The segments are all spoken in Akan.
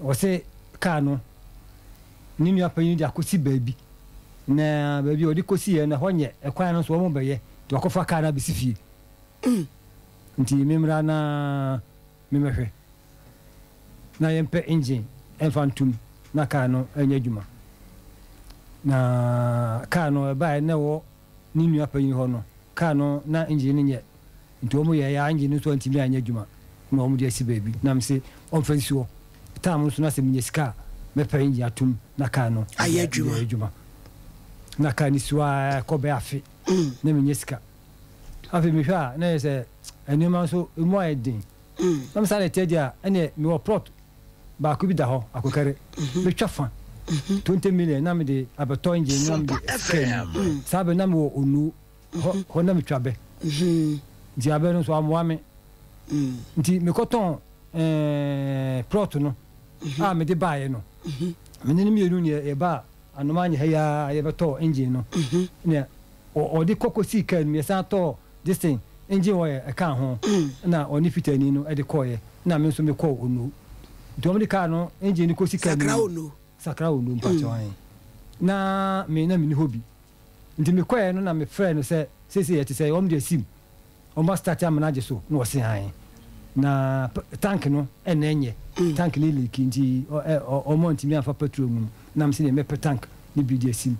Ɔse kaa no ne nua panyin de akɔsi baabi na baabi a ɔde kɔsiiɛ no ɛhɔ nyɛ, ɛkwan no nso wɔn bɛyɛ nti wakɔfa kaa no abɛsi fie. Nti memmra na memmɛhwɛ na yɛmpɛ engine mfa ntom na kaa no nyɛ adwuma. Na kaa no ɛbaeɛ na ɛwɔ ne nua panyin hɔ no, kaa no na engine no nyɛ nti wɔn yɛeɛ a engine no nso antumi anyɛ adwuma na wɔn de asi baabi na mese ɔmfa nsi hɔ. Time nso na sɛ menya sika a mɛpɛ engine atom na kaa no ayɛ adwuma. Na kaa no si hɔ ara ɛkɔ bɛyɛ afe na menya sika. Afei mehwɛ a na ɛyɛ sɛ nneɛma nso emu ayɛ den. Na me saa na ɛteɛ deɛ a, ɛneɛ mewɔ plot baako bi da hɔ, Akokɛre. Mɛtwa fa, 20 million na mede abɛtɔ engine na mede asi kaa mu. Saa berɛ no na mewɔ Onuo, hɔ hɔ na metwa bɛ. Nti abɛ no nso ammoa me. Nti mekɔtɔn ɛɛ plot no a mede baeɛ no, me ne no mmienu ne yɛbaa Anomaa ha yi ara yɛbɛtɔɔ engine no. Ɛnna Ɔde kɔ kɔsii kaa no mu, yɛsan tɔɔ this thing, engine oil ɛkaa ho, ɛna ɔne fitani no de kɔeɛ, ɛna me nso mekɔɔ Ondo. Nti wɔde kaa no, engine no kɔsi kaa no mu. Sakra Ondo. Sakra Ondo, mpakyɛw ahe. Na me na menni hɔ bi. Nti mekɔeɛ no na mefrɛɛ no sɛ seesei ɛte sɛ wɔn de asim. Wɔn astate amena agye so na wɔse ae na tank no ɛna ɛnyɛ tank no leaki nti wɔn antumi amfa petrol ngu mu na mese deɛ mɛpɛ tank no bi de asim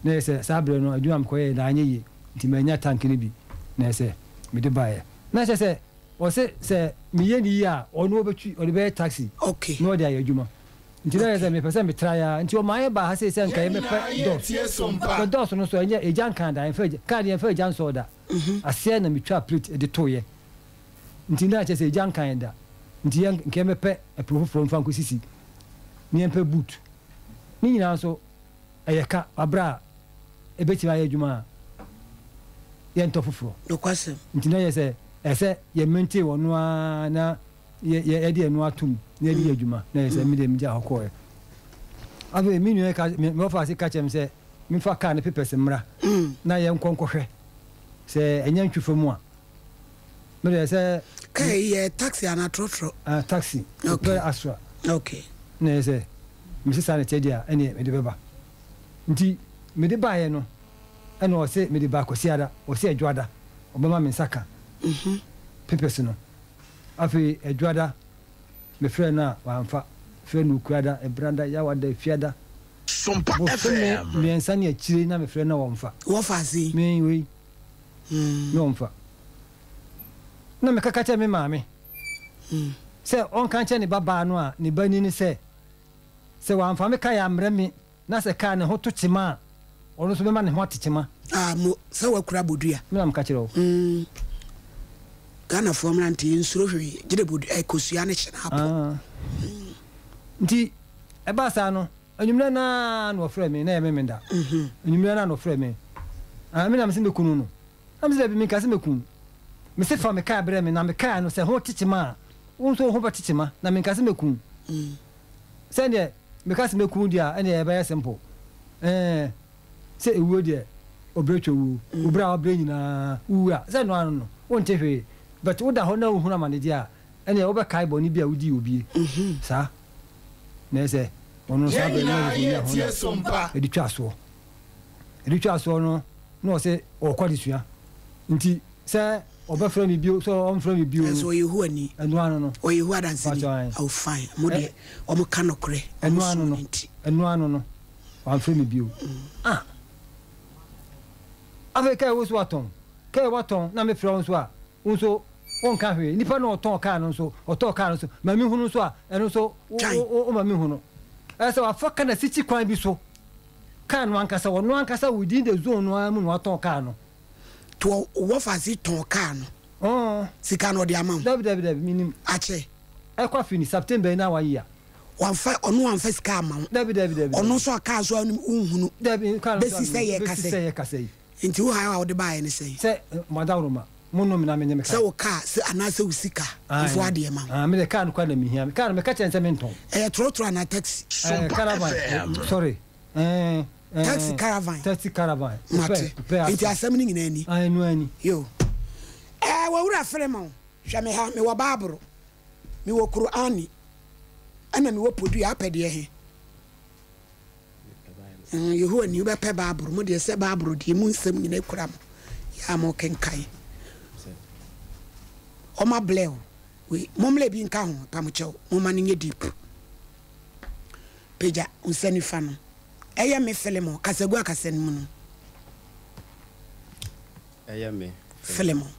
na ɛyɛ sɛ saa berɛ no adwuma a mekɔyɛɛ no anyɛ yie nti mannya tank no bi na ɛyɛ sɛ mede baeɛ na kyerɛ sɛ ɔse sɛ meyɛ no yie a ɔno ɔbɛtwi ɔde bɛyɛ taxi na ɔde ayɛ adwuma nti na ɛyɛ sɛ mepɛ sɛ metra ya nti ɔmaa yɛ baa ha sei sɛ nka yɛmɛpɛ dɔs sɛ dɔs no so ɛnyɛ egya nkaa da yɛmfa egya kaa deɛ yɛmfa egya nsɔɔ da. Aseɛ na metwaa plate de toeɛ nti na kyerɛ sɛ egya nkaeɛ da nti yɛn nka yɛmmɛpɛ ɛpono foforɔ mfa nkɔsisi na yɛmpɛ boot ne nyinaa nso ɛyɛ ka aberɛ a ɛbɛtumi ayɛ adwuma a yɛntɔ foforɔ. Nokwasɛm. Nti na yɛ sɛ ɛsɛ yɛ maintain ɔno ara na yɛ yɛ yɛde ɛno atom na yɛde yɛ adwuma na yɛ sɛ me deɛ megyaa hɔ kɔɔɛ. Afei me nua yi ka me me wɔfa ase ka kyerɛ me sɛ memfa kaa no papers mmra na yɛnkɔ nkɔhwɛ sɛ ɛnyɛ ntwi fam a. Me deɛ sɛ. Kaa yi yɛ taxi anaa trɔtrɔ? Ah, taxi. Okay. Opel Astra. Okay. Na yɛ sɛ mese saa na ɛteɛ deɛ a ɛneɛ mede bɛba. Nti mede baeɛ no ɛna ɔse mede ba Kwasiada, ɔse Adwoada ɔbɛma me nsa ka papers no. Afei Adwoada mefrɛɛ no a wamfa, frɛ no Okuada, Ɛbrada, Yawada, Efiada. Sompa Bosome FM. mmiɛnsa ne akyire na mefrɛ no na wɔmfa. Wɔfa ase yi? Me wei na wɔmfa. Na meka ka kyerɛ me maame sɛ ɔnka nkyerɛ ne ba baa no a ne ba ni no sɛ, sɛ wamfa me kae ammrɛ me na sɛ kaa ne ho to kyema a, ɔno nso bɛma ne ho ate kyema. Ah mo, sɛ woakura bodua. Me na meka kyerɛ wo. Mm. Ghanafoɔ mmeranteɛ yɛnsuro hwee, gye de bodua, eh, kosua ne kyenapo. Ah. Nti ɛbaa saa no, anwummerɛ no ara na ɔfrɛɛ me, na ɛyɛ Memenda. Anwummerɛ no ara na ɔfrɛɛ me. Ah, me na mese mɛku no no. Na mese dabi, menka sɛ mɛku no. Mese fa me kaa brɛ me, na me kaa no sɛ ho te kyema a, wo nso wo ho bɛte kyema, na menka sɛ mɛku wo. Sɛdeɛ meka sɛ mɛku wo deɛ a, ɛnneɛ ɛbɛyɛ simple. Ɛɛ, sɛ ɛwuo deɛ, ɔbrɛ twa wuo. Wo berɛ a woabrɛ nyinaa, wowu a, sɛ ɛno ano no, wonte hwee. But woda hɔ na wohunu amane deɛ a, ɛnneɛ wobɛkae bɔne bi a wodii obie. Saa na ɛyɛ sɛ ɔno saa Yɛn berɛ no na nyinaa ɔsɛ ɔnya yɛretie hɔ so na mpa. ɛde twa soɔ. Ɛde twa soɔ no na ɔsɛ ɔrekɔ adesua nti sɛ ɔbɛfrɛ me bio sɛ ɔmfrɛ me bio no. Ɛnso ɔyɛ Yehowa-ni. Ɛno ano no. Ɔyɛ Yehowa Danseni. Mpakyɛw ae. Oh fine, mo deɛ wɔn ka nokorɛ, wɔn Ɛno ano som no, no nti. ɛno ano no, wamfrɛ me bio. Ah! Afei kaa wo nso watɔn, kaa watɔn na mefrɛ wo nso a, Wo nso wonka hwee. Nipa no a ɔtɔn kaa no nso, ɔtɔɔ kaa no nso, ma mehu no nso a, ɛno nso woma mehu no. Ɛyɛ sɛ wafa ka na sikyi kwan bi so. Kaa no ankasa, ɔno ankasa within the zone no ara mu na watɔn kaa no. To wɔfa ase tɔn kaa no. Sika no ɔde ama wo? Dabi, dabi, dabi, menim. Akyɛ? Ɛkɔ afe ni, September yi na wayi a. Wamfa, ɔno wamfa sika amma wo? Dabi, dabi, dabi. Ɔno nso a kaa nso a wonhunu? Dabi, kaa no nso a Bɛsi sɛ yɛkasa yi. Bɛsi sɛ yɛkasa yi. Nti wo haw a wode baeɛ ne sɛn? Sɛ mo adaworoma, mo nnome na menye me kaa. Sɛ wo kaa sɛ anaasɛ wo sika mfo adeɛ ma wo. Ae, me deɛ kaa no koraa na mehia. Kaa no meka kyerɛ no sɛ mentɔn. Ɛyɛ trɔtrɔ anaa taxi? Ɛɛ caravan, FM. sorry, ɛɛ ɛɛ. Taxi caravan. Taxi caravan. Mate. Ɔpɛ, ɔpɛ Nti asɛm no nyinaa ni. Ae, ɛno ara ni. Yo. Ɛɛ w'awura Philemon, hwɛ me ha, mewɔ Baaboro, mewɔ Kur'ani. Ɛna mewɔ podua, apɛ deɛ he? Mm, Yehowa ni wobɛpɛ Bible mo deɛ sɛ Bible deɛ mu nsɛm nyina kura mo yɛ a mokenkan. Ɔma blɛ o. Wei, mommlɛ bi nka ho, pamokyɛw, momma no nyɛ deep. Pagya wo nsa nifa no. Ɛyɛ me Filemon, kasa gu akasa no mu no. Ɛyɛ me Filemon.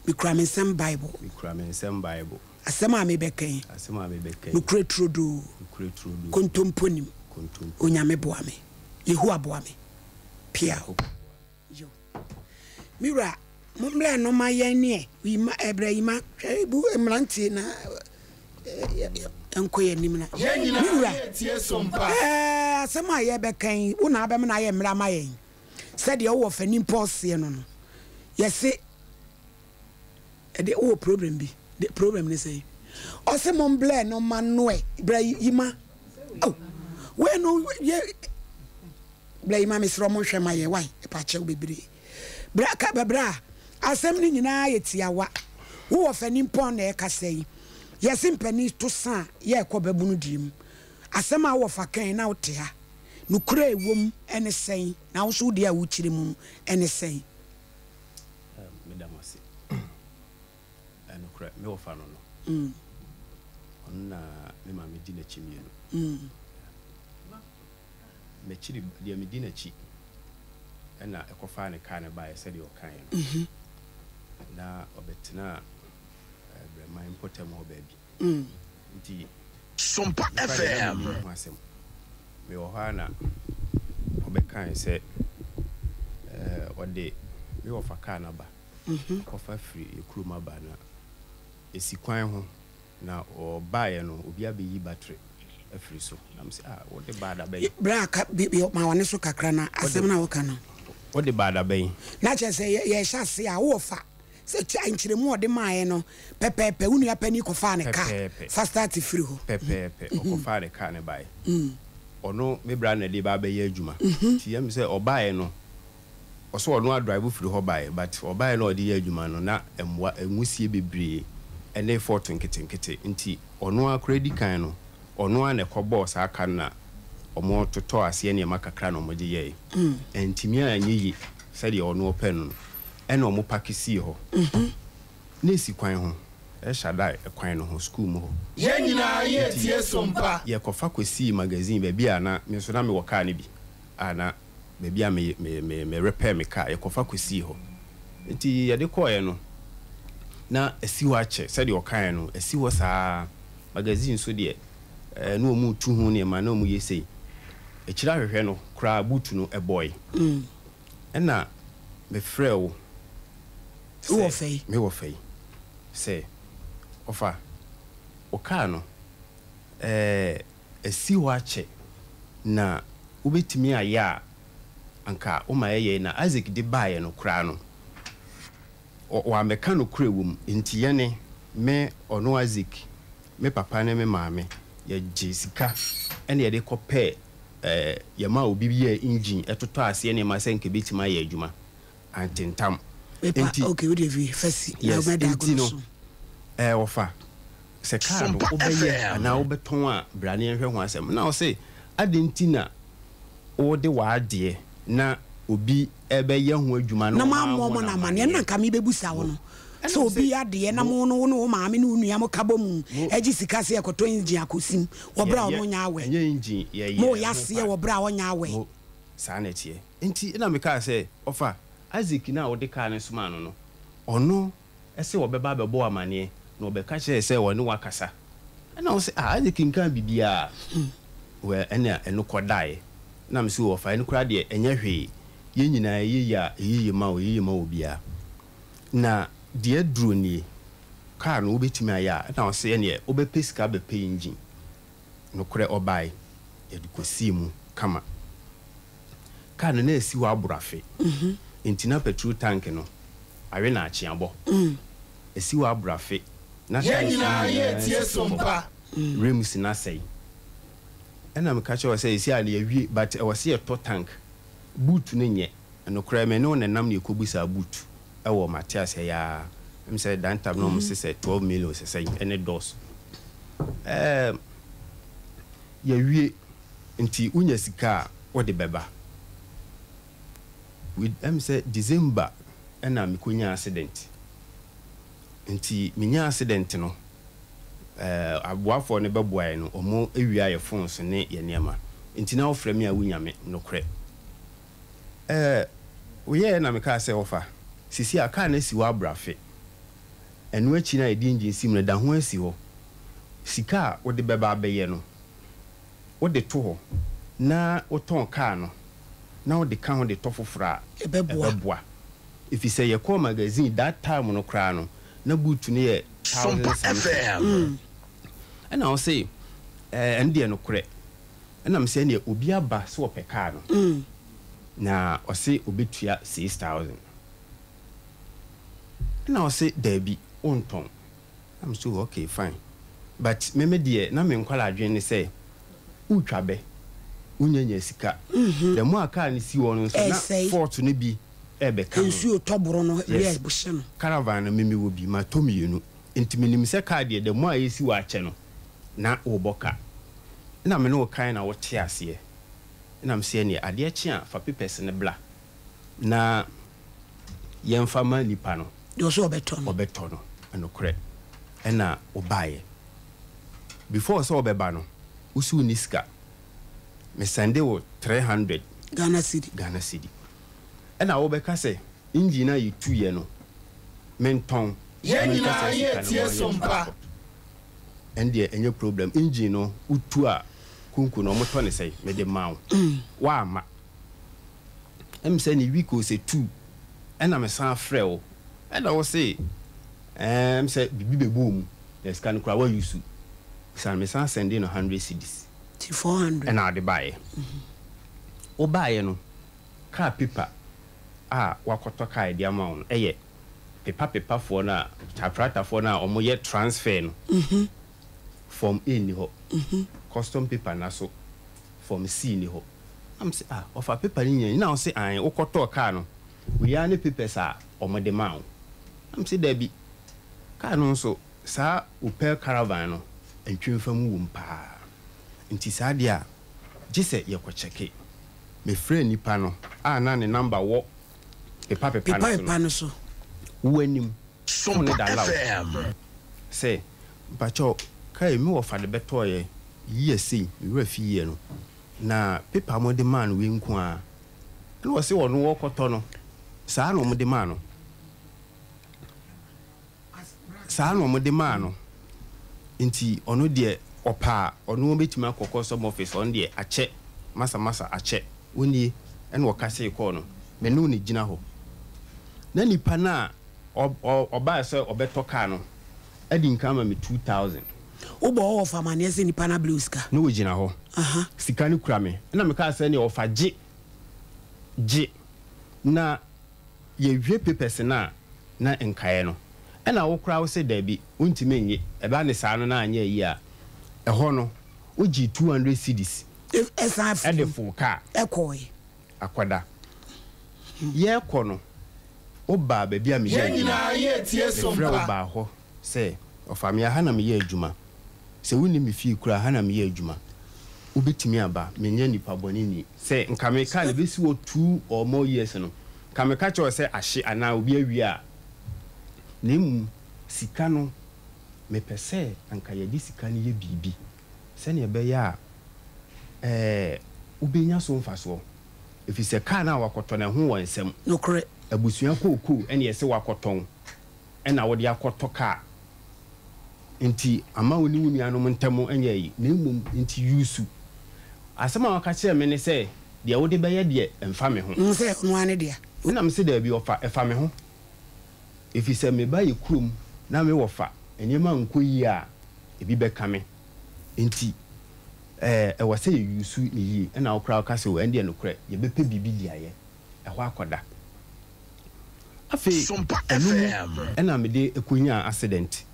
Mekura me nsam Bible. Mekura me nsam Bible. Asɛm a mebɛka yi. Asɛm a mebɛka yi. Nokorɛ turodoo. Nokorɛ turodoo. Kontompo nnim. Kontompo. Onyame boa me. Yehowa boa me. Piaw. Yo. Me wura, mommrɛ no ma yɛn neɛ. Yima, ɛbrɛ yima. Hwɛ, bu mmeranteɛ na ɛnkɔ yɛn anim na. Yɛn Me nyinaa wura, yɛretie som pa. ɛɛ, asɛm a yɛrebɛka yi, wo na abɛma no ayɛ mmerɛ ama yɛn. Sɛdeɛ wowɔ fa nipa ɔseɛ no no, yɛse ɛde wowɔ problem bi. De problem ne sɛn? Ɔse momblɛ no ma noɛ. Brɛ yima. Oh, wei no yɛ. Bra yi ma mesrɛ mo nhwɛ ma yɛ wai mepakyɛw bebree bra ka bra asɛm no nyinaa yɛ tiawa wo wɔ fani mpɔn na ɛkasa yi yɛse mpanin to sa a yɛkɔ babunu deɛ mu asɛm a wowɔ fa kan na wote ha nokorɛ a ɛwɔ mu ɛne sɛn na wo nso wo deɛ a wokyerɛ mu ɛne sɛn. Meda mo ase. Nokorɛ me wɔfa no no ɔno na me maame di n'akyi mmienu. M'akyiri, deɛ medi n'akyi na ɛkɔfaa ne kaa no baeɛ sɛdeɛ ɔkaeɛ no, na ɔbɛtenaa Brɛman mpɔtam hɔ baabi. Nti, Sompa me koraa deɛ na FM. mennim ho asɛm. Mewɔ hɔ ara na ɔbɛkae sɛ ɔde me wɔfa kaa no aba, akɔfa firi yɛn kurom aba, na ɛsi kwan ho. Na ɔbaeɛ no, obi abɛyi battery afiri so. Na mese, ah, wode baa da bɛn? Berɛ a ka, bi, bi, ma w'ani so kakra na asɛm no a woka no. Wode baa da bɛn? Na kyerɛ sɛ yɛ, yɛrehyɛ ase a, wowɔ fa. Sɛ kyɛ, nkyerɛmu a ɔde maeɛ no pɛpɛɛpɛ, wo nua panin kɔfaa ne kaa, Pɛpɛɛpɛ. fa start firi hɔ. Pɛpɛɛpɛ, ɔkɔfaa ne kaa no baeɛ. Ɔno, me bra na ɛde ba abɛyɛ adwuma. Nti ɛm sɛ ɔbaeɛ no, Ɔsɛ ɔno a drive firi hɔ baeɛ but ɔbaeɛ na ɔde yɛ adwuma no na mmoa nwusie bebree ne fault nketenkete nti ɔno ara koraa dikan no ɔno ara na ɛkɔ bɔɔ saa ka no na ɔmo totɔɔ aseɛ nneɛma kakra na ɔmo de yɛɛ antumi anyɛ yie sɛdeɛ ɔno ɔpɛ no no ɛna ɔmo pake sii hɔ na ɛsi kwan ho El Shaddai kwan no ho school mu hɔ Yɛn nyinaa nti yɛretie som pa. yɛkɔfa kɔsii magazine baabi a na me nso na mewɔ car no bi a na baabi a me me me me repair me car, yɛkɔfa kɔsii hɔ. Nti yɛde kɔeɛ no, na asi hɔ akyɛ, sɛdeɛ ɔkaeɛ no, asi hɔ saa ara. Magazine nso deɛ, ɛɛ na wɔretu ho nneɛma, na wɔyɛ sei. Akyire ahwehwɛ no koraa, boot no bɔe. Ɛnna mefrɛɛ wo Wowɔ sɛ, fɛ yi? mewɔ fɛ yi, sɛ, Ɔfa, wo car no, ɛɛ asi hɔ akyɛ na wobɛtumi ayɛ a, anka woma yɛyɛe. Na Isak de baeɛ no koraa no, wammɛka nokorɛ wɔ mu. Enti yɛne, me, ɔno Isak, me papa ne me maame, yɛgyee sika na yɛde kɔpɛɛ, yɛmaa obi yɛɛ engine totɔɔ aseɛ nneɛma sɛ anka ɛbɛtumi ayɛ adwuma. Antentam. Mepa Enti, okay wo deɛ wie fa si na yes, mɛda enti agono no, so. ɛɛ wɔfa, sɛ kaa no Sompa wobɛyɛ FM. anaa wobɛtɔn a, bra na yɛnhwɛ ho asɛm. Na ɔse, adɛn nti na wode w'adeɛ na obi rebɛyɛ ho adwuma na Na wɔammɔ moammɔ no mo no amanneɛ? Ɛno na amanneɛ? nka mebɛbusa wo Mo. no, Ɛna sɛ ɔse, obi adeɛ na mo. mo no wo ne wo maame ne wo nua moka bɔ mu Mo. gye sika sɛ yɛkɔtɔ engine akɔsim wɔ berɛ a Yɛyɛ, ɔno nyɛ aware. ɛnyɛ engine, yɛyɛɛ Moyɛ ho aseɛ part. wɔ berɛ a ɔnyɛ aware. Mo. Saa na ɛteɛ. Enti ɛna mekaa sɛ, Ɔfa, Isaac no a wode kaa no somaa no no, ɔno se ɔbɛba abɛbɔ wo amaneɛ, na ɔbɛka kyerɛɛ sɛ ɔne wo akasa. Ɛna ɔse, Ah, Isaac nkaa biribiara. Well, ɛna ɛno kɔdaeɛ. Ɛna mese, O ɔfa, ɛno koraa deɛ ɛnyɛ hwee. Yɛn nyinaa ɛyɛ yie a, ɛyɛ yie ma wo, ɛyɛ yie ma obiara. Na deɛ aduro nie, kaa no wobɛtumi ayɛ a? Ɛna ɔse, Ɛneɛ wobɛpɛ sika abɛpɛ engine. Nokorɛ ɔbae, yɛde kɔsii mu kama. Kaa no na asi hɔ aboro afe, enti na petrol tank no awe na akyeabɔ. Asi hɔ aboro afe, na Yɛn tanks no nyinaa nyinaa yɛretie sisi som fam, pa. rims no asɛe. Ɛna meka kyerɛɛ wɔn sɛ seesei a no yɛawie but ɛwɔ sɛ yɛtɔ tank. Boot no nyɛ. Nokorɛ me ne wo na ɛnam na yɛkɔbisaa boot wɔ mate aseɛ yi ara. Ɛm sɛ that time na wɔn se sɛ 12 million sɛ sɛn ɛne doors. Ɛɛm. Yɛawie, nti wonya sika a wode bɛba. With ɛm sɛ December ɛna mekɔnyaa accident. Nti menyaa accident no, eh, aboafoɔ no bɛboaeɛ no, wɔn awia yɛ phones ne yɛ nneɛma. Nti na wofrɛ me a wonya me, nokorɛ. Eh, woyɛeɛ na mekaa sɛ wɔfa, seesei a car no asi hɔ abrafe. Ɛno akyi no a yɛde engine si mu no, da ho ara si hɔ. Sika a wode bɛba abɛyɛ no, wode to hɔ na wotɔn kaa no na wode ka ho de tɔ foforɔ a, ɛbɛboa. Efisɛ yɛkɔɔ magazine that time no koraa no, na boot no yɛ thousand something. Ɛna ɔse, ɛɛ, ɛno deɛ nokorɛ. Ɛna mese ɛneɛ obi aba sɛ ɔpɛ kaa no, na ɔse ɔbɛtua 6000. Ɛna ɔse daabi wontɔn. Na mese oh okay fine but me me deɛ na me nkwadaa adwene ne sɛ wotwa bɛ wonya nya sika the more a car no si hɔ no nso na fault no bi ɛɛbɛka ho. Nsuo tɔ boro no Yes wia hyɛ no. Caravan no me mewɔ bi matɔ mienu nti menim sɛ car deɛ the more a ɛsi hɔ akyɛ no na wobɔ ka. Ɛna me ne wo kae na wote aseɛ ɛna mese ɛneɛ adeɛ kye a fa papers no bla. na yɛmfa ma nipa no. Deɛ ɔsɛ ɔbɛtɔ no. Ɔbɛtɔ no, nokorɛ. Ɛna wobaeɛ. Before sɛ wobɛba no, wose wonni sika. Me sɛnde wo 300. Ghana cedi. Ghana cedi. Ɛna wobɛka sɛ engine no a yɛtuiɛ no, mentɔn. Yɛn Na menka nyinaa saa yɛ sika no tie ma ɔnyɛ sompa. transport. Ɛndeɛ ɛnyɛ problem. Engine no wotu a, konko no wɔtɔ no sɛn? Mede maa wo. Woamma. Ɛm sɛ ne week o sɛ two ɛna me san frɛ wo ɛna wo se ɛɛm sɛ bibi bɛbɔ mu na sika no koraa wa use san me san sɛnde no hundred cedis Ti 400. ɛna ɔde baeɛ. Wo baeɛ no car paper a wakɔtɔ car de ama wo no ɛyɛ pepa pepa foɔ no a typewriter foɔ no a wɔn yɛ transfer no form A nni hɔ custom paper na so form C nni hɔ. Na mese ah ɔfa paper no nyinaa ni? Na ɔse aane wokɔtɔɔ car no wei ara ne papers a wɔde maa wo. Na mese dabi car no nso saa Opel caravan no ntwemfa mu wom paa nti saa deɛ a gye sɛ yɛkɔ kyɛke. Mefrɛɛ nipa no a na ne number wɔ pepa pepa no so Pepa no no so. wo anim phone no da loud sɛ mpakyɛw car yi me wɔfa de bɛtɔɔeɛ year sei me werɛ afi year no. Na paper a wɔde maa no wei nko ara ɛna ɔse ɔno ɔrekɔtɔ no saa na wɔde maa no saa na wɔde maa no nti ɔno deɛ ɔpɛ a ɔno ɔbɛtumi akɔ custom office ɔno deɛ akyɛ masa masa akyɛ ɔnie ɛna ɔkasee kɔɔ no me ne wo na gyina hɔ na nipa no a ɔbaa sɛ ɔbɛtɔ kaa no adi nkan ama me 2000. Wobɔ hɔ wɔfa amaneɛ sɛ nipa no abrɛ wo sika? Na ɔgyina hɔ. Sika no kura me. Ɛna mekaa sɛ ɛneɛ ɔfa gye, gye. Na yɛwie papers no a na nkaeɛ no. Ɛna wo koraa wo se daabi, wontumi nnye. Ɛba ne saa no na anyɛ ayi a, ɛhɔ no wogyee 200 cedis de foo kaa. Ɛkɔɔe. Akɔda. Yɛrekɔ no, wobaa baabi a meyɛ Yɛn adwuma. nyinaa yɛ tie Mefrɛɛ wo sompa. baa hɔ sɛ, Ɔfa me a, ha na meyɛ adwuma. Sɛ wonni me fie koraa a, ha na meyɛ adwuma. Wobɛtumi aba. Menyɛ nipa bɔneni. Sɛ nka me car no bɛsi hɔ 2 or more years no, nka meka kyerɛ wo sɛ ahye anaa obi awia a. Na mmom sika no, mepɛ sɛ anka yɛde sika no yɛ biribi sɛnea ɛbɛyɛ a ɛɛ wobɛnya so mfasoɔ. Ɛfiri sɛ car no a wakɔtɔ no, ɛho wɔ nsɛm. Nokorɛ. Abusua kookoo na ɛsɛ wakɔtɔn na wode akɔtɔ car. Nti ama wo ne wo nuanom ntam nyɛ ayi. Na mmom nti use. Asɛm a waka kyerɛɛ me ne sɛ deɛ wode bɛyɛ deɛ ɛmfa me ho. Hu sɛ ɔno ara ne dea. Ɛna mese daabi ɔfa ɛfa me ho. Ɛfiri sɛ meba yɛ kurom na me wɔfa nneɛma nkɔ yie a ebi bɛka me. Nti ɛɛ ɛwɔ sɛ yɛ use no yie. Ɛna wo koraa woka sɛ o ɛndeɛ nokorɛ yɛbɛpɛ biribi de ayɛ. Ɛhɔ akɔda. Afei Sompa ɛno mu FM. ɛna mede kɔnyaa accident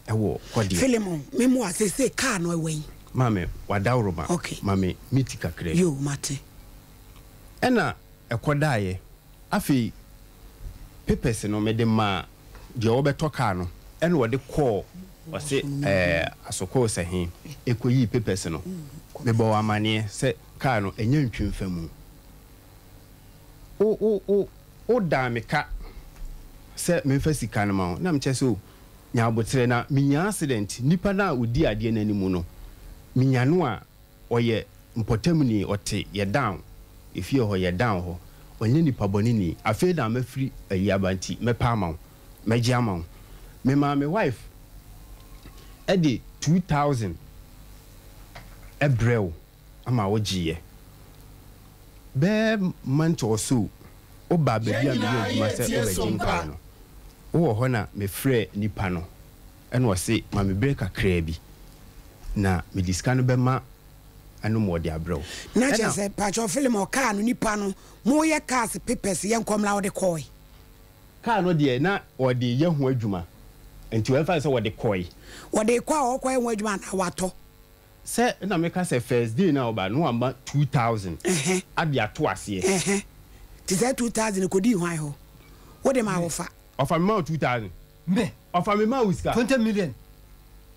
ɛwɔ kɔdeɛ. Philemon, me moa, seesei car no ɛwɔ yi? Maame, w'adaworoma, Okay. ma me me ti kakra bi. Yoo, mate. Ɛna ɛkɔdaeɛ. Afei papers no mede maa deɛ ɔbɛtɔ car no ɛna ɔde kɔɔ. Ɔse ɛɛ Asokoo sɛ he ekoyii papers no, mebɔ wo amaneɛ sɛ kaa no ɛnyɛ ntwemfamu. Wo wo wo wodaa me ka sɛ memfa sika no ma wo, na mekyerɛ sɛ o nya aboterɛ na menyaa accident, nipa no a ɔdii adeɛ no anim no, menya no a Ɔyɛ mpɔtamni, ɔte yɛ down, efie hɔ yɛ down hɔ, ɔnyɛ nipa bɔne ni, afei na mafiri ayi aba nti mɛpɛ ama wo, mɛgye ama wo. Memaa me wife de 2000 brɛɛ wo ama wo gyeeɛ. Bɛyɛ month or so wo baa baabi a meyɛ adwuma sɛ wobɛgye nkaeɛ no, wowɔ hɔ na mefrɛɛ nipa no. Ɛna ɔse ma me berɛ kakraa bi na mede sika no bɛma ɛno ma ɔde abrɛ wo. Na kyerɛ Ɛna. sɛ pakyɛw Philemon car no nipa no mo yɛ cars papers yɛ nkɔ mmra ɔde kɔe. Car no deɛ na ɔde yɛ ho adwuma nti ɛmfa no sɛ ɔde kɔe. Ɔde kɔ a ɔkɔ yɛ ho adwuma anaa watɔ? Sɛ na meka sɛ first day no a ɔba no wama 2000 ade ato aseɛ. Ɛhɛ nti saa 2000 no kɔdii hwan hɔ? Wode maa wɔfa? Ɔfa mema wo 2000. Me. Ɔfa me maa wo sika. 20 million.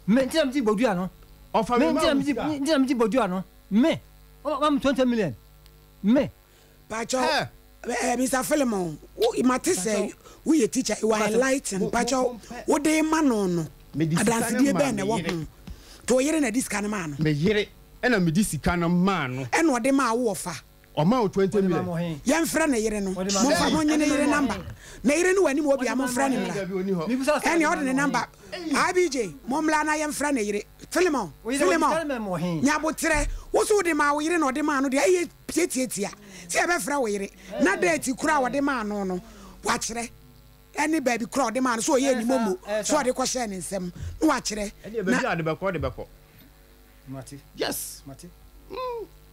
Me nti na me ti bodua no. Ɔfa me maa wo sika. Me nti na me ti bodua no. Me. Ɔma me 20 million. Me. Pacho, eh, Mr. Philemon, wo mate sɛ woyɛ teacher, you are enlightened. Pacho, wo de ma no no. Adansedie bɛn na ɛwɔ ho? To yere na di sika no maa no. Me yere ɛna me di sika no maa no. Ɛna ɔde maa wo wɔfa. Ɔma wo 20 million. Yɛnfrɛ ne yere no. Momfa monnye ne yere number. Ne yere no wɔ anim hɔ bi a, momfrɛ no mmra. Ɛnneɛ ɔde ne number. IBJ, mommra na yɛmfrɛ ne yere. Philemon, Philemon, nya aboterɛ. Wo so wode maa wo yere na ɔde maa no deɛ, ɛyɛ tiatiatia sɛ yɛbɛfrɛ wo yere. Na date koro a ɔde maa no no, wakyerɛ. Ɛne baabi koro a ɔde maa no, sɛ ɔyɛɛ ne momo, sɛ ɔde kɔhyɛɛ ne nsam, na wakyerɛ. Ɛnneɛ baabi a ɔde bɛkɔ, ɔde bɛkɔ. Mate. Yes. Mate.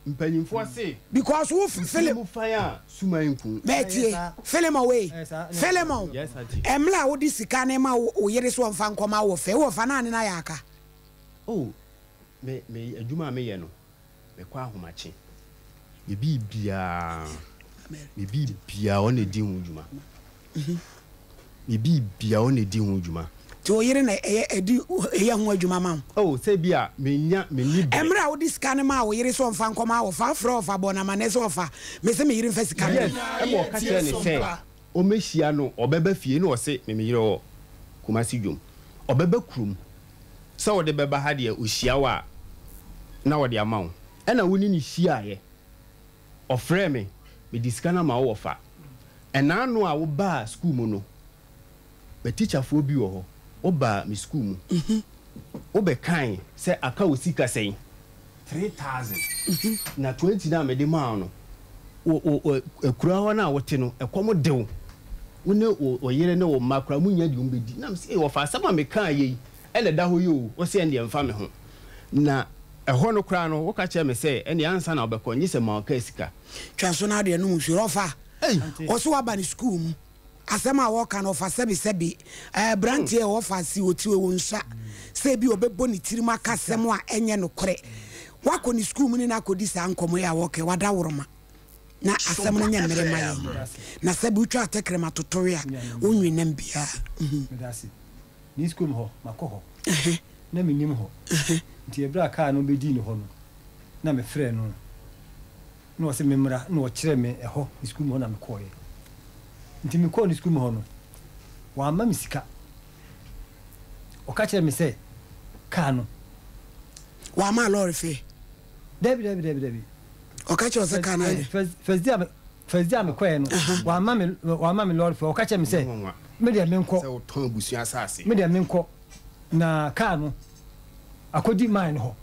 Mpanyinfoɔ se. Because wo Philip. Mu fan a suman nku. Mɛtie. Philemon wei. Philemon. Yes auntie. Ɛmmerɛ a wode sika no ma wo yere so ɔmfa nkɔma wo fɛ, wɔ fa no a ne no ayɛ aka? Oh, me me adwuma a meyɛ no, mekɔ ahomakye. Me biribiara, me biribiara ɔna edi ho dwuma. Me biribiara ɔna edi ho dwuma. Nti wo yere na ɛyɛ ɛdi ɛyɛ ho adwuma ma wo? Oh, sɛ bi a menya menni brɛ. Mmerɛ a wode sika no maa wo yere sɛ ɔmfa nkɔma wo ɔfa, wofrɛ ɔfa bɔɔ no amanneɛ sɛ ɔfa, mese me yere mfa sika no Yes, ɛma ɔka kyerɛɛ no sɛ ɔmmɛhyia no, ɔbɛba fie, na ɔse me me yere wɔ Kumasi dwom, ɔbɛba kurom, sɛ wode bɛba ha deɛ ɔhyia wo a na ɔde ama wo, ɛna wo ne no hyiaeɛ. Ɔfrɛɛ me, mede sika no ama wo wɔfa. Ɛnaano a wobaa sukuu mu no, m'atikyafoɔ bi wɔ hɔ, wobaa me sukuu mu, wobɛkae sɛ aka wo sika sɛn? 3000. Na 20 no a mede maa wo no, wo, wo, wo, akuraa hɔ no a wote no, ɛkɔm de wo. Wo ne wo, wo yere ne wo mma koraa monnya deɛ mobɛdi. Na mese, ei, wɔfa asɛm a mekaeɛ yi na ɛda hɔ yi o. Wose ɛndeɛ mfa me ho. Na ɛhɔ no koraa no, woka kyerɛɛ me sɛ, ɛnneɛ ansa na wobɛkɔ, nnye sɛ ma wo kaa sika. Twa so na adeɛ nom nsuo. Ɔfa, ɔse waba ne sukuu mu. Asɛm a wɔka no ɔfa sɛbe sɛbe. Ɛɛ abranteɛ ɔfa si ɔti ɔwɔ nsua sɛ ebi ɔbɛbɔ ne tirim aka asɛm a ɛnyɛ nokorɛ. Wakɔ ne sukuu mu ne no akɔdi saa nkɔmmɔ yi a wɔka yi, wadaworoma. Na asɛm no nyɛ mmere mma yɛn. Na sɛbe wotwa atɛkrɛma totowe a, wonwe nam biara. Medase. Ne sukuu mu hɔ, makɔ hɔ. Na mennim hɔ. Nti ɛberɛ a kaa no bɛdii ne hɔ no, na mefrɛɛ no, na ɔse memmra, na ɔkyerɛɛ me ɛhɔ, ne sukuu mu hɔ na mekɔeɛ. Nti mekɔɔ ne sukuu mu hɔ no, wamma me sika. Ɔka kyerɛɛ me sɛ kaa no. Wamma lɔre fare? Dabi, dabi, dabi, dabi. Ɔka kyerɛɛ wo sɛ kaa no ayɛ dɛn? First day a First day a mekɔeɛ no, wamma me, wamma me lɔre fare. Ɔka kyerɛɛ me sɛ, me deɛ menkɔ. Sɛ wotɔn abusua asase. Me deɛ menkɔ. Na kaa no akɔdi mine no hɔ.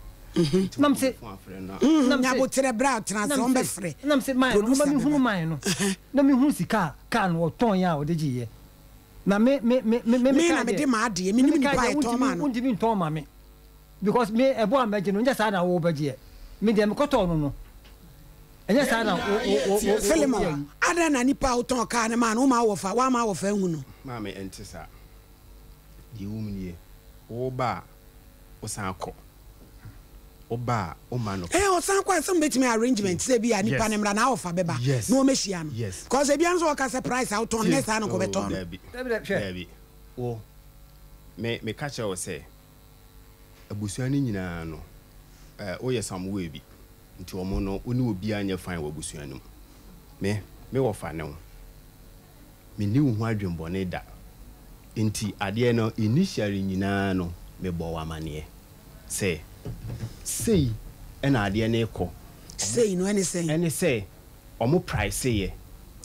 Na mese, na mese, Nyaboterɛ berɛ a tena ase wɔn bɛfrɛ. Na mese mine no, ɔma mehunu mine no. Na mehunu sika a kaa no ɔtɔn yɛ a ɔde gyeeɛ. Na me, me, me, me, me Me na mede m'adeɛ, menim nipa a ɛtɔn maa no. Wontumi ntɔn ma me. Because me ɛbo a mɛgye no, nyɛ saa na wo bɛgyeɛ. Me deɛ mekɔtɔɔ no no. Ɛnyɛ saa na wo wo wo wo. Philemon, adɛn na nipa a wotɔn kaa no maa no, woma wɔfa, woamma wɔfa anhu no? Maame, ɛnte saa. Deɛ ɛwɔ mu nie, woba a, wosan kɔ. Woba a, woma no. Ɛɛ, ɔsan kɔ a, sɛ mobɛtumi arrangement sɛ bi a nipa no mmra na awɔfa bɛba na wɔmmɛhyia no. Because ebia nso ɔka sɛ price a wotɔn no, nyɛ saa na nka ɔbɛtɔn no. Daabi, daabi. Wo, me, meka kyerɛ wo sɛ. Abusua no nyinaa no, eh, woyɛ some way bi nti wɔn no, wo ne obiara nyɛ fine wɔ abusua no mu. Me, me wɔfa ne wo. Menni wo ho adwenbɔne da. Nti adeɛ no initially nyinaa no, mebɔɔ wo amaneɛ sɛ sei na adeɛ no rekɔ. Sei no ɛne sɛn? Ɛne sɛ wɔn price yɛ.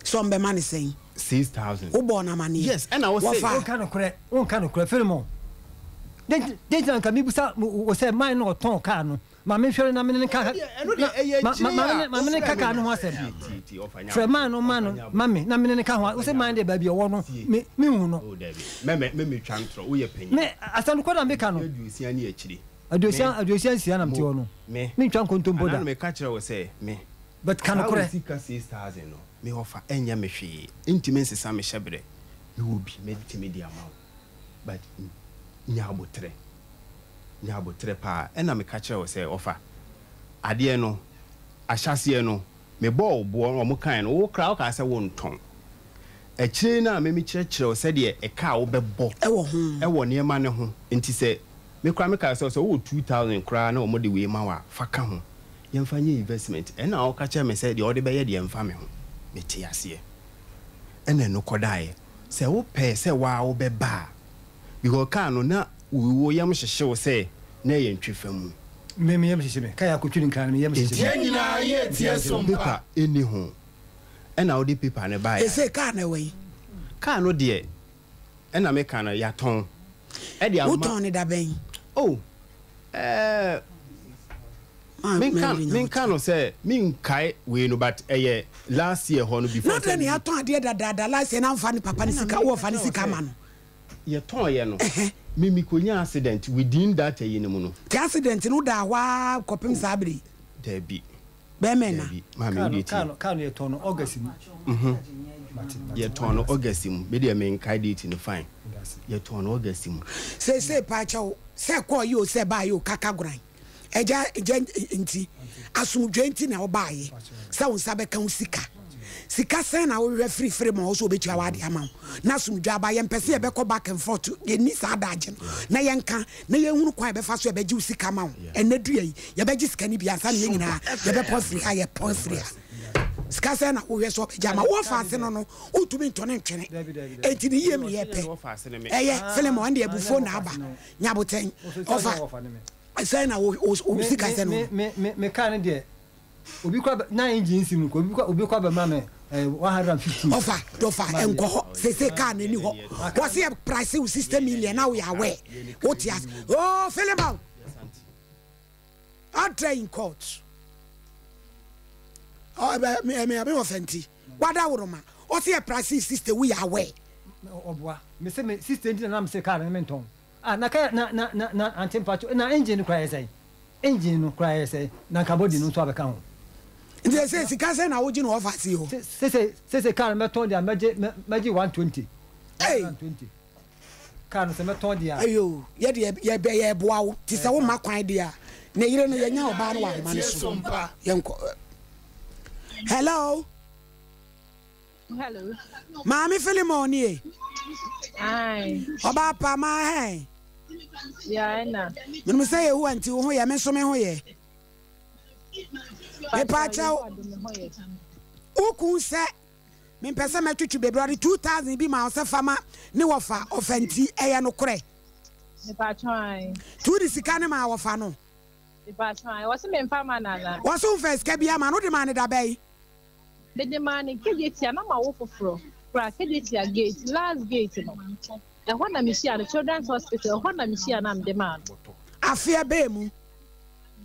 Sɛ wɔn bɛma no sɛn? 6000. Wobɔɔ no amaneɛ? Yes, ɛna wo se. Wɔfa. Wonka nokorɛ, wonka nokorɛ, Philemon. Dɛn nti na nka mebisa wo sɛ man no ɔtɔn kaa no, ma menhwɛ no na mene no nka ma mene nka kaa no ho asɛm. Frɛ man no ma no ma me na mene no ka ho. Wo sɛ man deɛ baabi ɔwɔ no me menhu no. Me asɛm nokorɛ na meka no. 66 na mete hɔ no. Mentwa nkontompo da. But ka nokorɛ. Me ɔfa ɛnyɛ me hwee ɛntumi nsesa me hyɛbrɛ me wɔ bi mɛtumi de ama wo but nya aboterɛ nya aboterɛ paa ɛna meka kyerɛ wo sɛ ɔfa adeɛ no ahyɛaseɛ no me bɔɔ wo boɔ wɔn kaeɛ no wo koraa wo kaa sɛ wo ntɔn akyire no a me me kyerɛkyerɛ wo sɛdeɛ ɛka a wo bɛbɔ ɛwɔ nneɛma no ho nti sɛ me koraa me kaa sɛ sɛ wowɔ 2000 koraa na wɔn de wei ma wo a fa ka ho yɛmfa nyɛ investment ɛna ɔka kyerɛ me sɛ deɛ ɔde bɛyɛ deɛ ɛmfa me ho mete aseɛ ɛna ɛno kɔdaeɛ sɛ wopɛɛ sɛ waa wobɛba a because car no na wo yam hyehye wo sɛ na ɛyɛ ntwefa mu. Me me yam hyehye me car yɛ akɔtwi ne nkran no me yam hyehye me. Yɛn nyinaa yɛ tie so mpa. Paper ɛnni ho ɛna wode paper no baeɛ a. Ɛsei car no ɛwɔ he? Car no deɛ ɛna meka no yɛatɔn ɛde ama. Wotɔn no da bɛn? Oh ɛɛ. Menka menka no sɛ menkae wei no but ɛyɛ last year hɔ no before Na sɛ dɛn na yɛatɔn adeɛ dadaada last year na womfa ne papa no sika wowɔ fa ne sika ma no. Yɛtɔn yɛ no me mekɔnya accident within that ayi no mu no. Nti accident no wodaa hɔ ara kɔpem saa bere yi? Daabi. Bɛrima ɛna. Daabi maame wo deɛ tie. Car no yɛtɔn no August mu. Yɛtɔn no August mu me deɛ menkae date no fine yɛtɔn no August mu. Seesei paakyɛw sɛ kɔɔ yi o sɛ baa yi o kaka goran. Agya, agya nti, asomdwoe nti na wobaeɛ sɛ wo nsa bɛka wo sika. Sika sɛn na wohwehwɛ firi firi ma wo sɛ obetua w'ade ama wo na asomdwoe aba. Yɛmpɛ sɛ yɛbɛkɔ back and forth, yɛnni saa adagye no na yɛnka na yɛnhunu kwan a yɛbɛfa so yɛbɛgye wo sika ma wo. Ɛnnɛ dua yi, yɛbɛgye sika no bi ansa na yɛn nyinaa yɛbɛpɔn afiri ha, yɛpɔn afiri ha. Sika sɛn na wohwɛ sɛ ɔbɛgye ama wo? Wɔfa ase no no, wontumi ntɔ ne ntwene. Enti ne yie mu yɛpɛ. Ɛyɛ, Philemon, ɛnde abufuo na aba. Nyabotɛn, ɔfa. Sɛn na wo wo sika sɛ no. Me me me me car no deɛ obi kɔ na engine nsi mu obi kɔ obi kɔ abɛma me eh, 115. Ɔfa dɔfa nkɔ hɔ sese car no ni hɔ wɔsi yɛ price wo 60 million na woyɛ aware wote ase oh Philemon ɔtrɛ in court ɔ me me me wɔ fɛnti wada woroma ɔsi yɛ price 60 woyɛ aware. Ɔboa me se me 60 nti na na me se car no me ntɔn. Ah na kɛ na na na na ante mpacho na engine no koraa yɛ sɛn engine no koraa yɛ sɛn na nka body no nso abɛka ho. Nti sese sika sɛn na wogye no wɔ ɔfa ase hɔ. Sese sese car no mɛtɔn deɛ mɛgye mɛgye 120. 120 car no sɛ mɛtɔn deɛ a. Ayo yɛ deɛ yɛ bɛ yɛ boa wo ti sɛ wo ma kwan deɛ a ne yere no yɛ nya ɔbaa no wɔ ahoma no so yɛn kɔ hello. Hello. Maame Philemon nie. Aye. Ɔbaa pa maa hɛn. Yeah, ɛna. Menim sɛ Yehowa nti wo ho yɛ, me nso me ho yɛ. Mepa kyɛw. Wo kun sɛ mempɛ sɛ mɛtwetwe bebree ɔde 2000 bi ma wo sɛ fa ma ne wɔfa ɔfa nti ɛyɛ nokorɛ. Mepa kyɛw ae. Nti wode sika no maa wɔfa no. Mepa kyɛw ae. Wɔse memfa ma no anaa? Wɔse womfa sika bi ama no wode maa no da bɛn? Mede maa no Kejetia na mawo foforɔ koraa Kejetia gate last gate no ɛhɔ na mehyia no Children's hospital ɛhɔ na mehyia no a mede maa no. Afeɛ bɛɛ mu?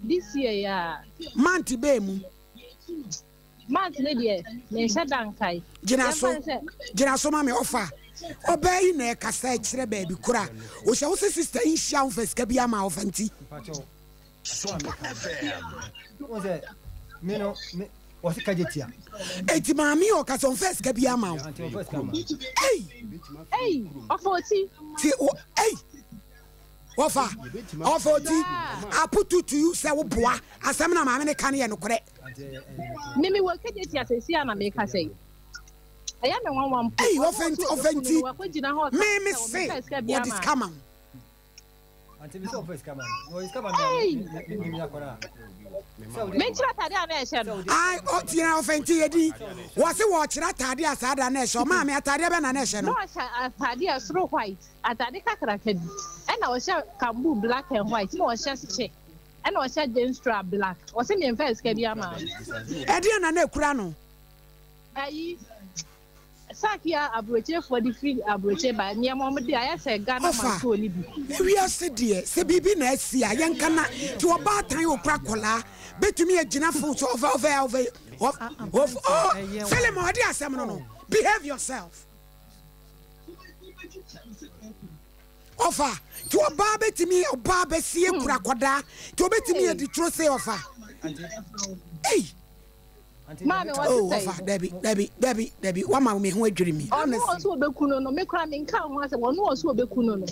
This year yi ara. Month bɛɛ mu? Month no deɛ menhyɛ da nkae. Gyina so gyina so ma me ɔfa ɔbaa yi na ɛkasa ɛkyerɛ baabi koro a ɔhyɛ wo sɛ sister yi nhyia wo mfa sika bi ama ɔfa nti. Sompa FM. Wo sɛ me no me wɔsi kagye tia. Eti maame yi ɔka sɛ ɔnfɛ sika bi ama wo. Ei. Ei ɔfa oti. Ti o ei ɔfa ɔfa oti aputu to you sɛ wo boa asɛm na maame ne ka no yɛ nokorɛ. Me me wɔ kagye tia sɛ si a na me ka sɛ. Ɛyɛ me nwanwa mpo. Ei ɔfa nti ɔfa nti me me se wɔde sika ma wo. Ei! Menkyerɛ atade a na ɛhyɛ no. Ai, ɔtie ɔfɛnti yɛ din. Wɔse wɔkyerɛ atade a saa da na ɛhyɛ. Ɔmaame atadeɛ bɛ na na ɛhyɛ no? Na ɔhyɛ atade a soro white, atade kakraka bi. Ɛna ɔhyɛ kambu black and white, na ɔhyɛ kyɛ, ɛna ɔhyɛ jeans trouser black. Ɔse memfa sika bi ama no. Ɛdeɛn na na ɛkura no? Ayi, Sack yi a aburokyerefoɔ de firi aburokyire ba nneɛma wɔn de ayɛ sɛ Ghana Ɔfa, mantuo no bi. Wiase deɛ sɛ biribi na asi a yɛnka na nti ɔbaatan a ɔkura akwadaa bɛtumi agyina fon so ɔfɛ ɔfɛ ɔfɛ ɔfɛ oh Philemon ɔde asɛm no no behave yourself ɔfa nti ɔbaa bɛtumi ɔbaa bɛsie kura akwadaa nti ɔbɛtumi adi turo se ɔfa ei. Maame, wɔte Oh, sɛn? ɔfa, dabi, dabi, dabi, dabi, wama me ho adwiri me. Ɔno Honestly. ɔso ɔbɛku no no, me koraa menkaa ho asɛm. Ɔno ɔso ɔbɛku no no,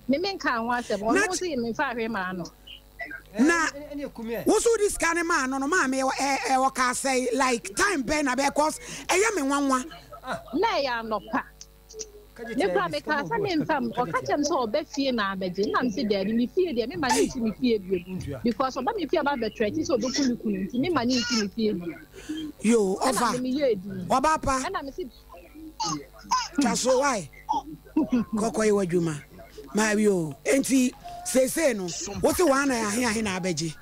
me menkaa ho asɛm. Na Ɔno se memfaa hwee maa no. na wo so wode sika no maa no no, maame, ɛ ɛ ɔkaa sɛn, like time bɛn na bɛyɛ, cause ɛyɛ me nwanwa. Na ɛyɛ anɔpa. Me koraa mekaa sɛ memfa mu. Ɔka kyerɛɛ me sɛ ɔba fie na abɛgye. Nna mese daabi, me fie deɛ memma no nsi me fie bio. Because ɔba me fie aba abɛtrɛte sɛ ɔbɛku me kunu nti memma no nsi me fie bio. Yoo, Ɛna ɔfa, me meyɛɛ din. ɔba pa, Ɛna mese twa so why? Kɔkɔ yɛ w'adwuma. Ma yoo, enti seesei no, wo se wɔn na ahe ahe na abɛgye?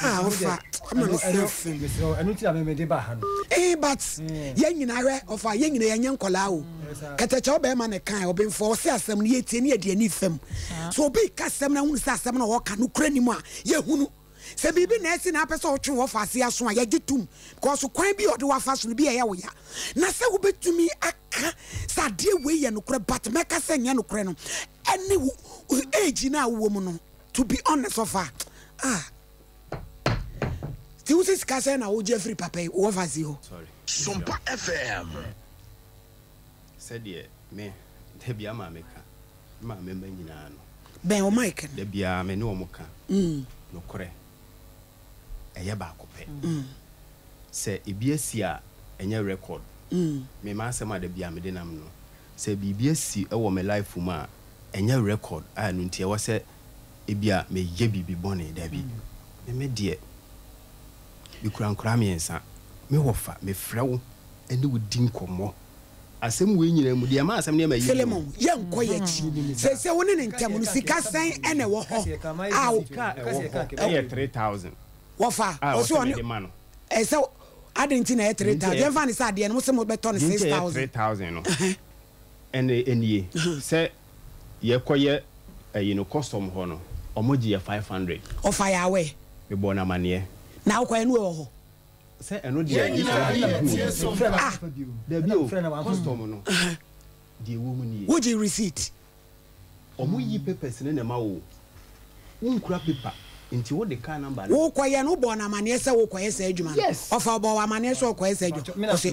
Ah, ɔfa, ama me se afem. Eh, but yɛn nyinaa hwɛ, ɔfa, yɛn nyinaa yɛnyɛ nkɔlaa o. Kɛtɛkyɛ ɔbɛrima na ɛkae, ɔbenfoɔ, ɔse asɛm no yɛtie ne yɛde ani fam. So obi ka asɛm na ahunu sɛ asɛm no a ɔka no kura nim a, yɛhunu. Sɛ biribi na asi na apɛ sɛ ɔtwe wɔ ɔfa ase aso a, yɛgye tom. Because kwan bi a ɔde wafa so no bi a ɛyɛ wo ya. Na sɛ wobɛtumi aka sɛ adeɛ wei yɛ nokorɛ but mɛka sɛ nyɛ nokorɛ no, ɛne wo age no a wowɔ mu no, To be honest ɔfa ah ti wo se sika sɛn na wogye afiri papa yi wɔ fa si hɔ. Sorry. Sompa FM. Sɛdeɛ me da biara maame ka, me maame mma nyinaa no. Bɛn wo mic no. Da biara me ne wɔn ka. Nokorɛ, ɛyɛ baako pɛ. Sɛ ebi asi a, ɛnyɛ record. Me m'asɛm a da biara mede nam no, Sɛ biribi asi wɔ me life mu a, ɛnyɛ record a ɛno nti ɛwɔ sɛ ebia meyɛ biribi bɔne, dabi. Me me deɛ, mekura nkwadaa mmiɛnsa, me wɔfa, mefrɛ wo ne wo di nkɔmmɔ. Asɛm wei nyinaa mu, deɛ ɛma asɛm no yɛ ma yie ne Philemon, yɛnkɔ yɛn akyi. Seesei wo ne ne ntam no, sika sɛn na ɛwɔ hɔ a wo. Sika a ɛwɔ hɔ yɛ 3000 Wɔfa, a ɛwɔ ɔse sɛ ɔne. mede ma no. Ɛsɛ, adɛn nti na ɛyɛ Deɛ three nti a thousand? ɛyɛ Yɛmfa no sɛ adeɛ no, mo se mobɛtɔ no Deɛ nti six a ɛyɛ thousand. 3000 no, Ɛnne nie, sɛ yɛkɔyɛ ayi no custom hɔ no, ɔmo gye yɛ 500. Ɔfa yɛ awɛ. Me bɔɔ no amaneɛ. Na wokɔyɛ no wɔ hɔ? Sɛ ɛno deɛ gye sɛ wode kɔhu obi. Ah! Dabi o, custom no, deɛ ɛwɔ mu nie. Wogye receipt? Ɔmo yi papers no na ɛma wo o. Wonkura paper nti wode car number no. Wokɔyɛ no, wobɔɔ no amaneɛ sɛ wokɔyɛ saa adwuma no? Yes! Ɔfa ɔbɔɔ wo amaneɛ sɛ ɔkɔyɛ saa adwuma? Ɔse,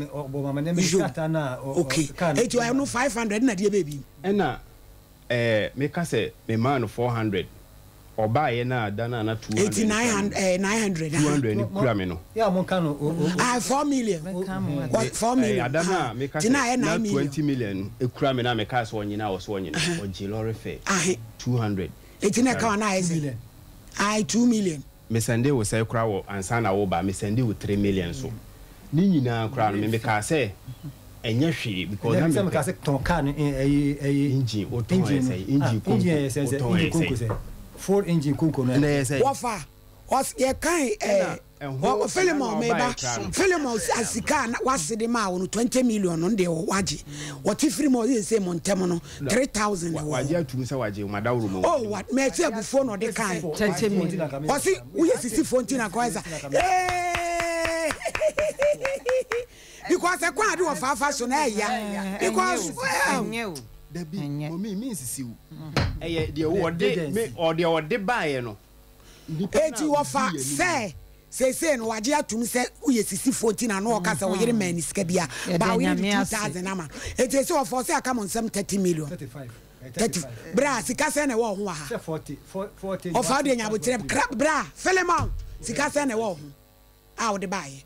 yo, okay. Enti ɔno 500 na deɛ bɛɛ bi? Ɛna ɛɛ meka sɛ memaa no 400, ɔbaeɛ no a da no a na 200 Enti kura me no. 900, aha. 200 no kura me no. Ah, 4 million. Wɔ, 4 Ɛɛ million, ada no aha. a meka Nti na sɛ ayɛ na 9 million. 20 million no kura me no a mekaa sɛ ɔnyene a ɔse ɔnyene, ɔgyee lorry fare Ahe. 200. Enti na ɛka wo a na ayɛ sɛn? Ae, 2 million. Me sɛndee wo sɛe koraa wɔ ansa na wo ba, me sɛndee wo 3 million so. Ne nyinaa koraa no me me kaa sɛ ɛnyɛ hwee because na me pɛ. Engine wo tɔn yɛ sɛn? Engine konko wo tɔn yɛ sɛn? Ɛna ɛyɛ sɛn? Wɔfa, ɔs, yɛkae ɛɛ. Ɛna ɛho Wɔ ɛna na Philemon ɔbaeɛ meba koraa no. Philemon a sika a na wase de maa wo no 20 million no deɛ wagye wɔte firi mu ɔyɛ sɛ mo ntɛm no 3000 na ɛwɔ Wagye hɔ. atum sɛ wagye madaworo mu. Oh wa mɛsi abufuo na ɔde kae ɔse woyɛ sisifoɔ nti na nka ɔyɛ sa ee because ɛkwan ade wɔ faafa so na ɛya because well. Dabi mɔmi mi nsisi wo ɛyɛ deɛ ɔde me ɔdeɛ ɔde baeɛ no. Enti wɔfa sɛ seesei no wagye atom sɛ woyɛ sisifoɔ nti na na ɔka sɛ wo yere maa ne sika bia but wo yere de 2000 ama no enti seesei wɔfa ɔsɛ aka mo nsɛm 30 million 30 bra sika sɛn na ɛwɔ wo ho wɔ ha ɔfa wo deɛ nya aboterɛ kra bra Philemon sika sɛn na ɛwɔ wo ho a wode baeɛ.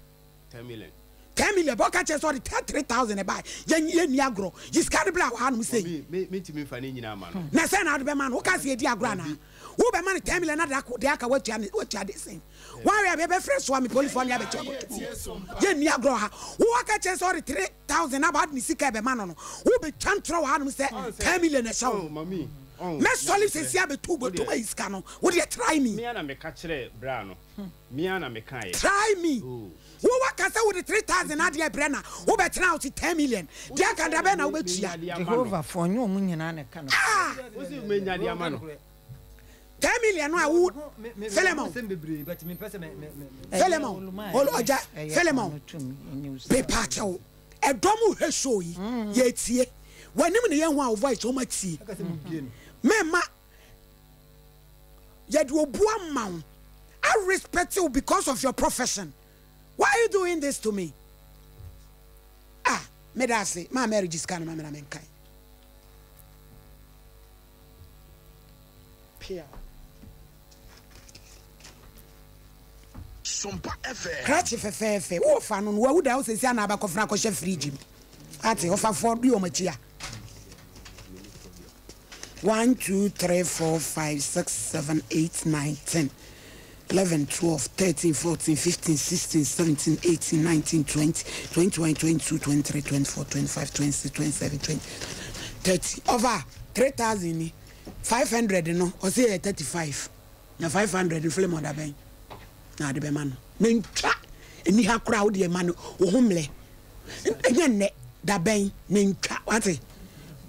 10 million. 10 million bɔ ka kyerɛ sɛ ɔde 3000 ɛbae yɛn yɛn ni agorɔ yi sika no bra wɔ hanom sei. Me me ntumi nfa ne nyinaa ma no. Na sɛ na ɔde bɛma no woka sɛ yɛdi agorɔ anaa. Wobɛma no 10 million na deɛ aka woatua ne woatua de sɛn? Woahwɛ a bɛbɛfrɛ soa me polifoɔ ne abɛkyɛ akɔto mu. Yɛnni agorɔ ha. Wo aka kyerɛ sɛ ɔde 3000 aba ade ne sika ɛbɛma no no. Wobɛtwa ntorɔ wɔ hanom sɛ 10 million ɛhyɛ wo. Mɛsɔle sɛsi abɛtu bɔtom ayi sika no. Wo deɛ try me. Try me. Wo waka sɛ wode 3000 adeɛ brɛ na wobɛtena house 10 million deɛ aka da bɛn na wobɛtua. Jehovah foɔ nyɛ ɔmo nyinaa na ɛka nokorɛ. 10 million no a wo Philemon Philemon ɔgya Philemon pepa kyɛw ɛdɔm hwɛ show yi yɛtie w'anim ne yɛn ho a wo voice wɔn atie mɛma yɛde obu ama wo I respect you because of your profession why are you doing this to me ah meda ase maa Mary gye sika no ma me na menkae pia Sompa FM. Krakye fɛfɛɛfɛ wo ɔfa no no wawu da wo sɛsi ana abakɔfra akɔhyɛ fridge mu ate ɔfafoɔ di wɔn akyi a 1 2 3 4 5 6 7 8 9 10 11 12 13 14 15 16 17 18 19 20 21 22 23 24 25 26 27 20 30 over 3000 ni 500 no ɔsɛ yɛ 35 na 500 no Philemon da bɛn na ade bɛma no na ntwa ɛni ha koraa wode ɛma no wo ho mmerɛ ɛnyɛ nnɛ da bɛn na ntwa wate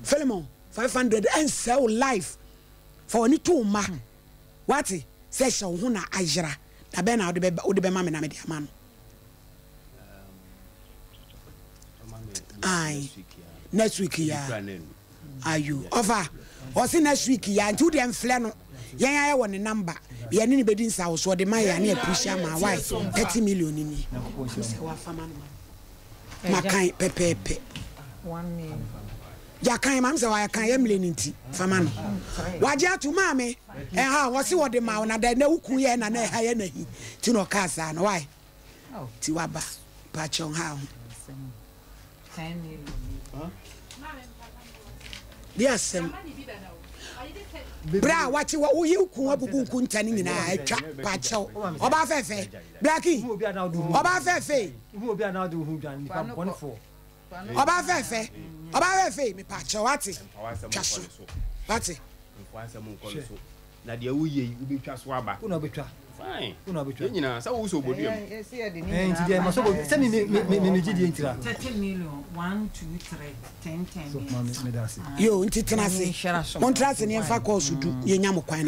Philemon 500 ɛnsɛ wo life fa w'ani to wo mma wate sɛ hyɛ wo ho na ayera da bɛn na wode bɛma me na mede ama no Ae next week ya ayo ɔfa ɔse next week ya nti wodeɛ mflɛ no yɛn ayɛ wɔ ne number yɛne ne bɛdi nsa wo so ɔde ma yɛ ane appreciate ama why 30 million ni sɛ wafa ma no makan pɛpɛɛpɛ yakan maame sɛ wakan yɛ mmle no nti fama no wagye ato maame ɛha wɔse wɔde ma wo na da na woku yɛ na na ɛha yɛ nahi nti na ɔkaa saa no why Ti waba pakyɛw ha ho. Di asɛm. Bere a wakye wɔ woyi kun abubu nkunta no nyinaa atwa pakyɛw. Ɔbaa fɛfɛ. Blackie. Ɔbaa fɛfɛ. Ɔbaa fɛfɛ. Ɔbaa fɛfɛ me pakyɛw wate. Twa so. Wate. Na deɛ woyɛ yi wobɛtwa so aba. Wo na wobɛtwa. Fine. Wo na wobɛtwa. Yɛn nyinaa sɛ wo sɛ obodua mu. Ɛɛ nti deɛ ma sɛ obodua sɛ me me me me gyidie ntira. 30 million, 1, 2, 3, 10, 10 So maame meda ase. Yoo nti tena ase. Montra ase ne yɛmfa kɔɔso du yɛnya mo kwan na.